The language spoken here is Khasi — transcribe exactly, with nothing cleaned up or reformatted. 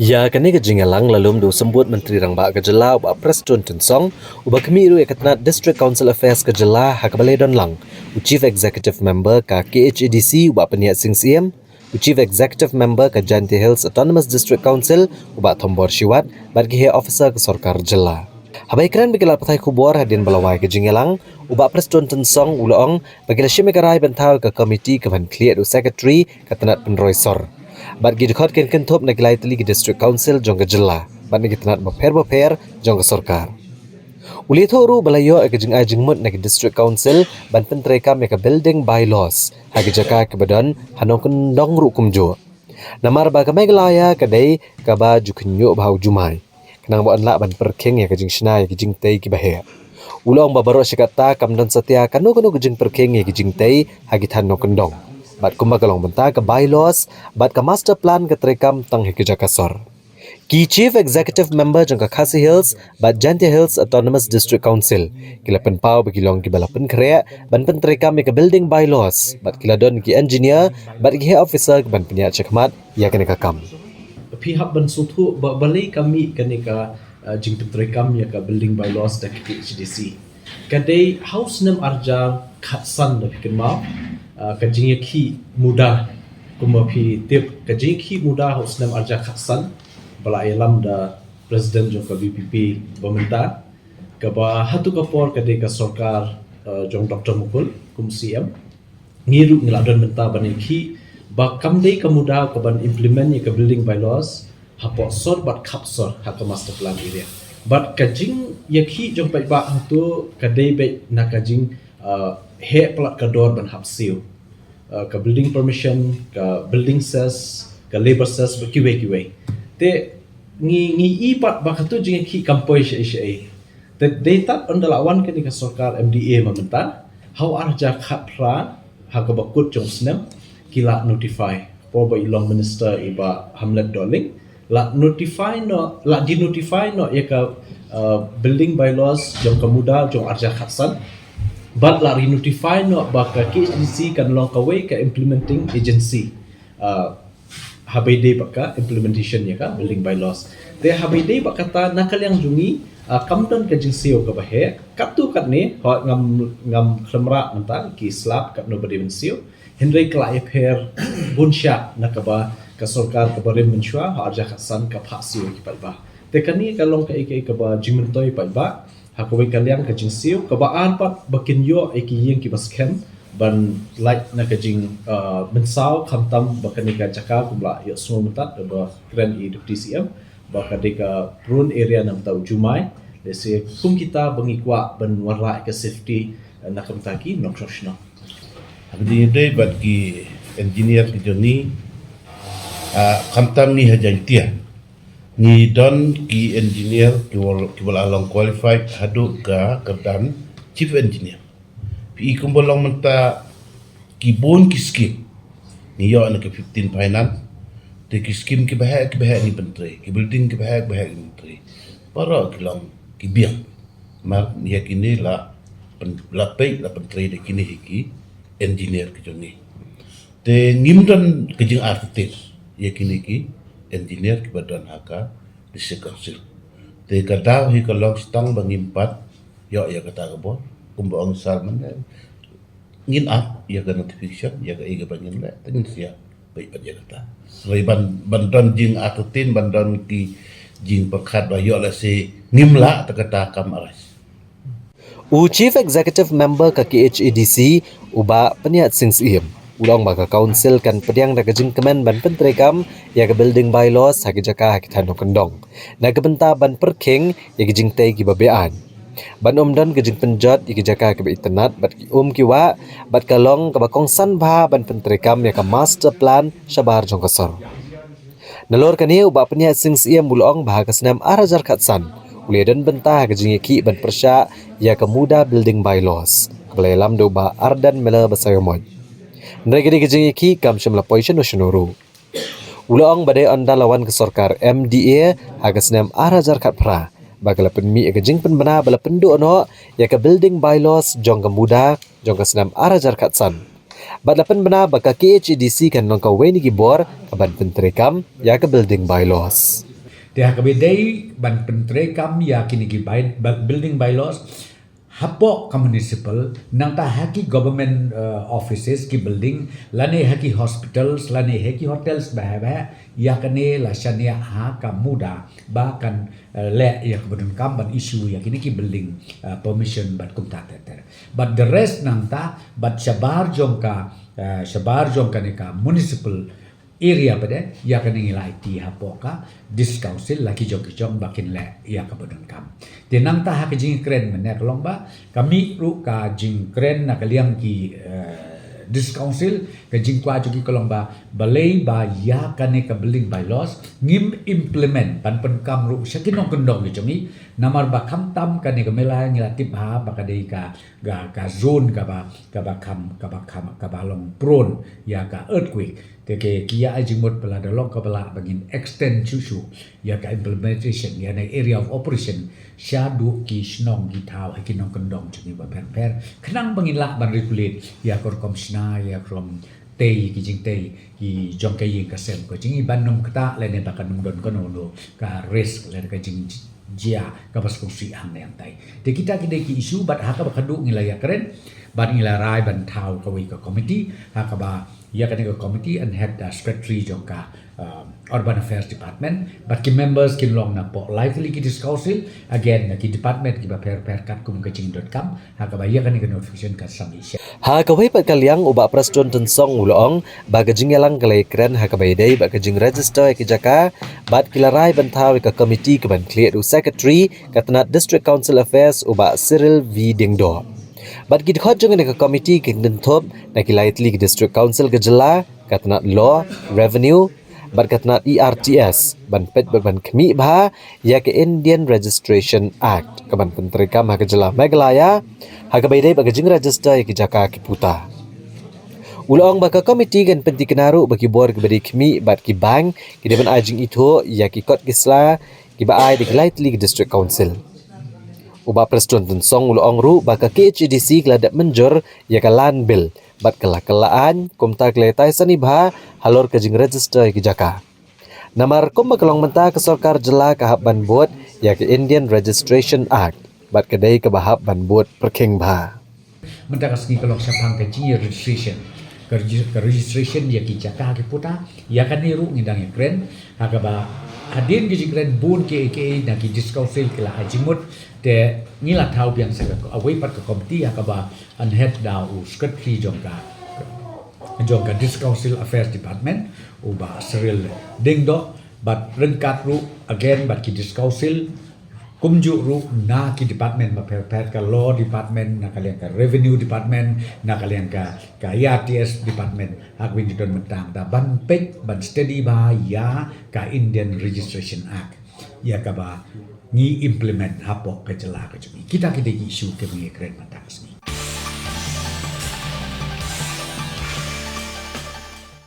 Ïa kane ka jingïalang la lum da u Symbud Myntri Rangbah ka jylla u Bah Prestone Tynsong, uba khmih ruh ïa ka tnat District Council Affairs ka jylla ha kaba la ïadon lang u Chief Executive Member ka K H A D C u Bah Pynïaid Sing Syiem, u Chief Executive Member ka Jaintia Hills Autonomous District Council u Bah Thombor Shiwat, bad ki heh officer ka sorkar jylla. Haba ïakren bad ki lad pathai khubor hadien ba la wai ka jingïalang, u Bah Prestone Tynsong u la ong ba ki la shim ïa ka rai ban thaw ïa ka komiti ka ban khlieh da u secretary ka tnat pynroi sor. Bad ki dkhot kin kynthup na ki lai tylli ki District Council jong ka jylla bad na ki tnat bapher bapher jong ka sorkar. U la ïathuh ruh ba la ïoh ïa ka jingai jingmut na ki District Council ban pyntreikam ïa ka building bylaws ha ki jaka kiba don ha nongkyndong ruh kumjuh. Namar ba ka Meghalaya ka dei kaba ju khynñiuh bha u jumai, khnang ba yn lah ban pyrkhing ïa ka jingshna ïa ki jingtei kiba heh. U la ong ba baroh shi katta kam don satia kano kano ka jingpyrkhing ïa ki jingtei ha ki thaiñ nongkyndong. Bad kumba ka long mynta, ka bylaws bad ka master plan ka treikam tang ha ki jaka sor. Ki Chief Executive Member jong ka Khasi Hills bad Jaintia Hills Autonomous District Council ki la pynpaw ba ki long kiba la pynkhreh ban pyntreikam ïa ka building bylaws bad ki la don ki engineer bad ki heh officer ki ban pynïaid shakhmat ïa kane ka kam. Phi hap ban sngewthuh ba balei ka mih kane ka, uh, jingpyntreikam ïa ka building bylaws da ka K H A D C. Ka dei ha u snem arhajar khatsan, da phi kynmaw, uh, ka jingïakhih muda, kumba phi tip, ka jingïakhih muda ha u snem arhajar khatsan ba la ïalam da President jong ka V P P ba mynta, kaba ha tu ka por ka dei ka sorkar, uh, jong Doctor Mukul kum C M. Ngi ruh ngi la don mynta ban ïakhih ba kam dei ka muda ka ban implement ïa ka building bylaws hapoh sor bad khap sor ha ka master plan area. Bad ka jingïakhih jong paidbah ha tu ka dei beit na ka jing, uh, heh palat ka dor ban hap siew, uh, ka building permission, ka building cess, ka labour cess bad kiwei kiwei. Te ngi, ngi i pat ba ka tu jingïakhih kam poi shaei shaei. Te dei tad ynda la wan kane ka sorkar M D A mynta, ha u arhajar khatphra, ha kaba kut jong u snem, ki la notify. Por ba i long minister i Bah Hamlet Dohling, la notify noh, la denotify noh ïa ka, uh, building bylaws jong ka muda jong u arhajar khatsan. Bad la re-notify noh ba ka K H A D C kan long kawei ka implementing agency, uh, haba ïadei bad ka implementation ïa ka building bylaws. Te haba ïadei bad kata, na ka liang jong ngi, uh, kam don ka jingsiew kaba heh. Katto katne, hooid, ngam, ngam khlem rah mynta ki slap katno ba dei ban siew. Hynrei ka la ïapher bun shah na kaba ka sorkar kaba rim mynshuwa ha u arhajar khatsan ka phah siew ïa ki paidbah. Te kane ka long kaei kaei kaba jingmyntoi paidbah. Ha kawei ka liang ka jingsiew, kaba ar pat ba kin ïoh ïa ki ïing kiba skhem ban lait na ka jing, uh, mynsaw, khamtam ba kane ka jaka kum la ïohsngew mynta da ba kren i Deputy C M ba ka dei ka prone area na ka bynta u jumai. Lehse kum kita ba ngi kwah ban wanrah ïa ka safety, uh, na ka bynta ki nongshong shnong. Ha ka jingïadei bad ki engineer ki jong ngi, ah, khamtam ngi ha Jaintia, ngi don ki engineer ki wa, kiba la long qualified haduh ka kyrdan chief engineer. Phi i kumba long mynta ki bun ki skim ngi ïoh na ka fifteen finance, te ki skim kiba heh kiba heh ngi pyntrei, ki building kiba heh kiba heh ngi pyntrei. Baroh ki long ki biang. Namar ïa kine la pyn, la peit, la pyntrei da kine hi ki engineer ki jong ngi. Te ngim don ka jingartatien ïa kine ki engineer kiba don ha ka District Council. Te ka daw hi ka long sa tang ba ngim pat ïoh ïa kata ka bor, kumba ong sir mynne, ngin ap ïa ka notification, ïa kaei kaba ngin leh, te ngin sa ïa peit pat ïa kata. Hynrei ban, ban don jingartatien, ban don ki jingpyrkhat ba ïoh lehse ngim lah, te kata kam arise. U Chief Executive Member ka K H A D C, u Bah Pynïaid Sing Syiem, u la ong ba ka Council kan pdiang da ka jingkmen ban pyntreikam ïa ka building bylaws ha ki jaka ha ki thaiñ nongkyndong, na ka bynta ban pyrkhing ïa ki jingtei kiba be-aiñ, ban ym don ka jingpynjot ïa ki jaka kiba itynnad bad ki um ki wah, bad ka long kaba kongsan bha ban pyntreikam ïa ka master plan shabar jong ka sor. Nalor kane, u Bah Pynïaid Sing Syiem u la ong ba ha ka snem arhajar khatsan u la ïadon bynta ha ka jingïakhih ban pyrshah ïa ka muda building bylaws, kaba la ïalam da u Bah Ardent Miller Basaiawmoit. Hynrei kane ka jingïakhih kam shym la poi shano shano ruh. U la ong ba dei ynda la wan ka sorkar M D A ha ka snem arhajar khatphra ba ka la pynmih ïa ka jingpynbna ba la pynduh noh ïa ka building bylaws jong ka muda jong ka snem arhajar khatsan. Bad la pynbna ba ka K H A D C kan long kawei na ki bor ka ban pyntreikam ïa ka building bylaws. Te ha kaba dei ban pyntreikam ïa kine ki by, building bylaws hapoh ka municipal, nangta ha ki government, eh, offices, ki building, lane ha ki hospitals, lane ha ki hotels, ba ha ba ïa kane la shaniah ha ka MUDA ba kan, eh, leh ïa kaba donkam ban issue ïa kine ki building, eh, permission bad kumta ter ter. But the rest nangta, bad shabar jong ka, eh, shabar jong kane ka municipal area pat de, ïa kane ngi la aiti hapoh ka District Council la ki jong ki jong ba kin leh ïa kaba donkam. Te nangta ha ka jingkren mynne ka long ba ka mih ruh ka jingkren na ka liang ki, eh, District Council, ka jingkwah jong ki ka long ba balei ba ïa kane ka building bylaws ngim implement ban pynkam ruh sha ki nongkyndong ki jong ngi, namar ba khamtam kane ka mela ngi la tip ha ba ka dei ka, ka, ka zone kaba, kaba kham, kaba kham, kaba long prone ïa ka earthquake. Te ki, ki ïa ai jingmut ba lada long kaba lah ba ngin extend shuh shuh ïa ka implementation, ïa kane area of operation shaduh ki shnong ki thaw ha ki nongkyndong jong ngi ba pher pher, khnang ba ngin lah ban regulate ïa ka rukom shna, ïa ka rukom tei, ki jingtei ki jong ka ïing ka sem ka jong ngi, ban ym ktah lane ba kan ym don kano kano ka risk lane ka jingjia kaba sngewsih hangne hangtai. Te kita ki dei ki issue, bad ha kaba khadduh ngi la ïakren bad ngi la rai ban thaw kawei ka committee, ha kaba ïa kane ka committee yn head da secretary jong ka, um, Urban Affairs Department, bad ki members kin long napoh lai tylli ki District Council, again na ki department kiba pher pher katkum ka jingdonkam, ha kaba ïa kane ka notification kan sa mih sha. Ha kawei pat ka liang, u Bah Prestone Tynsong u la ong ba ka jingïalang ka la ïakren ha kaba ïadei bad ka jingregister ïa ki jaka, bad ki la rai ban thaw ïa ka committee kaban khlieh da u secretary ka tnat District Council Affairs, u Bah Cyril V Diengdoh. Bad ki dkhot jong kane ka committee kin kynthup na ki lai tylli ki District Council ka jylla, ka tnat Law, Revenue, bad ka tnat E R T S, ban peit bad ban khmih bha ïa ka Indian Registration Act kaban pyntreikam ha ka jylla Meghalaya ha kaba ïadei bad ka jingregister ïa ki jaka ki puta. U la ong ba ka committee kan pynthikna ruh ba ki bor kiba dei khmih bad ki bank ki dei ban ai jingithuh ïa ki kot ki sla kiba ai da ki lai tylli ki District Council. U Bah Prestone Tynsong u la ong ruh ba ka K H A D C ka la dep mynjur ïa ka Land Bill bad ka la kylla aiñ, kumta ka la ïatai sani bha halor ka jingregister ïa ki jaka. Namar kumba ka long mynta, ka sorkar jylla ka hap ban bud ïa ka Indian Registration Act bad ka dei kaba hap ban bud pyrkhing bha. Mynta ka sngi ka long shaphang ka jingïa registration, ka, regi- ka registration ïa ki jaka ki puta, ïa kane ruh ngi dang ïakren, ha kaba hadien ka jingkren bun kiei kiei na ki District Council ki la ai jingmut. Te ngi la thaw biang sa kawei pat ka committee ha kaba yn head da u secretary jong ka, jong ka District Council Affairs Department, u Bah Cyril Diengdoh, bad ryngkat ruh again bad ki District Council, kumjuh ruh na ki department ba pher pher, ka Law Department, na ka liang ka Revenue Department, na ka liang ka, ka E R T S Department, ha kaba ngi don mynta, da ban peit ban study bha ïa ka Indian Registration Act, ïa kaba ngi implement hapoh ka jylla ka jong ngi. Kita ki dei ki issue kiba ngi kren mynta ka sngi.